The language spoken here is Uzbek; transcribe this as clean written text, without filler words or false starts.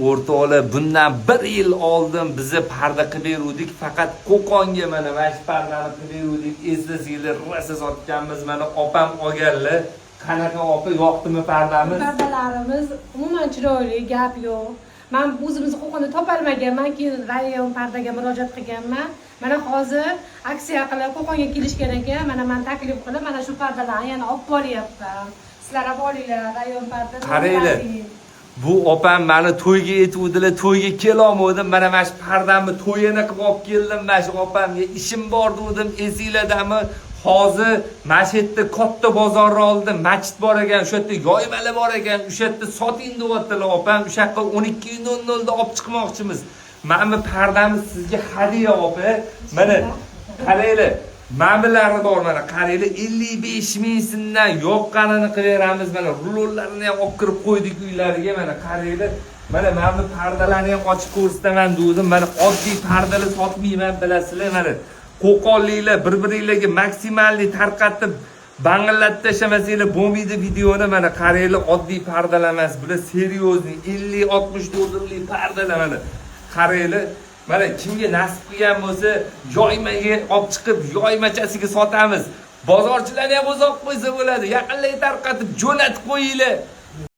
O'rtoqlar, bundan bir yil oldin biza parda qilib beruvdik. Faqat Qo'qonga mana shu pardani qilib beruvdik. Eslasanglar, rosa sotganmiz. Mana opam olganlar. Qanaqa opa, yoqdimi pardamiz? Pardalarimiz umuman chiroyli, gap yo'q. Man o'zimizni Qo'qonda topolmaganman, keyin Rayon pardaga murojaat qilganman. Mana hozir aksiya qilib Qo'qonga kelishgan ekan. Mana man taklif qilib, mana shu pardalarni yana olib boryapman. Sizlar ham olinglar Rayon parda. Qaranglar. Bu opam mani to'yga aytuvdilar, to'yga kelolmadim. Mana shu pardamni to'yini qilib olib keldim. Mana shu opamga ishim bor dedim, esinglardami? Hozir mana shu yerda katta bozorni oldida masjid bor ekan, o'sha yerda yoymalar bor ekan, o'sha yerda soting deyaptilar opam. O'sha yoqqa 12:00 da olib chiqmoqchimiz. Mana bu pardamiz sizga hadya, opa. Mana qaranglar. Mana bulari bor, mana qaranglar, 55 ming so'mdan yoqqanini qilaveramiz. Mana rulonlarini ham olib kirib qo'ydik uylariga. Mana qaranglar. Mana bu pardalarni ham ochib ko'rsataman degandim. Mana oddiy pardalar sotmayman, bilasizlar. Mana qo'qonliklar bir-biringlarga максимальный tarqatib, bang'illatib tashlamasanglar bo'lmaydi videoni. Mana qaranglar, oddiy pardalar emas, bular серьезный 50-60 dollarlik pardalar. Mana qaranglar. Mana kimga nasib qilgan bo'lsa, yoymaga olib chiqib, yoymachasiga sotamiz. Bozorchilarni ham o'zi olib qo'ysa bo'ladi. Yaqinlarga tarqatib, jo'natib qo'yinglar.